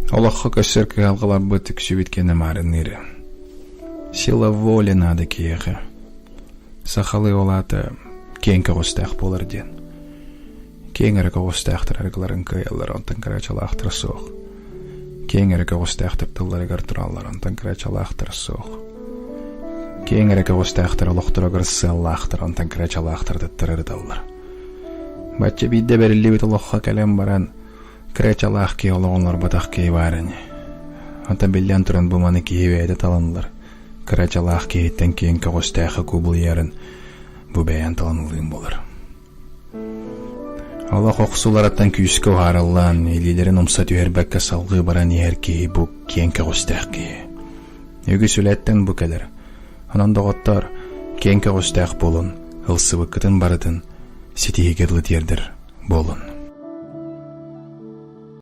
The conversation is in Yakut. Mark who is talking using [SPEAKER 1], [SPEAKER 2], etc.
[SPEAKER 1] Олоххо көссөр кыһалҕаларбыт үксүбүт кэнэ маарынныыра. Сила воли наада киһиэхэ. Сахалыы ол аата киэҥ көҕүстээх буолар диэн. Киэҥ эрэ көҕүстээхтэр арыгыларын кыайаллар, онтон кырачалаахтара суох. Киэҥ эрэ көҕүстээхтэр тылларыгар тураллар, онтон кырачалаахтара суох. Киэҥ эрэ көҕүстээхтэр олохторугар сыаллаахтар, онтон кырачалаахтар тыттары ырыталлар. Бачча биирдэ бэриллибит олоххо кэлэн баран, кырачалаах киһи олоҕун олорботох киһи баар ини. Онтон биллэн туран бу маны киһи бэйэтэ талан ылар. Кырачалаах киһиттэн киэҥ көҕүстээххэ кубулуйарын бу бэйэҥ талан ылыыҥ буолар. Олох охсууларыттан күүскэ уһаарыллан, илиилэрин умса түһэрбэккэ салгыы баран иһэр киһи бу киэҥ көҕүстээх киһи. Үгүс үлэттэн бу кэлэр. Онон, доҕоттоор, киэҥ көҕүстээх буолун, ылсыбыккытын барытын ситиһиигэ дылы тиэрдэр буолун.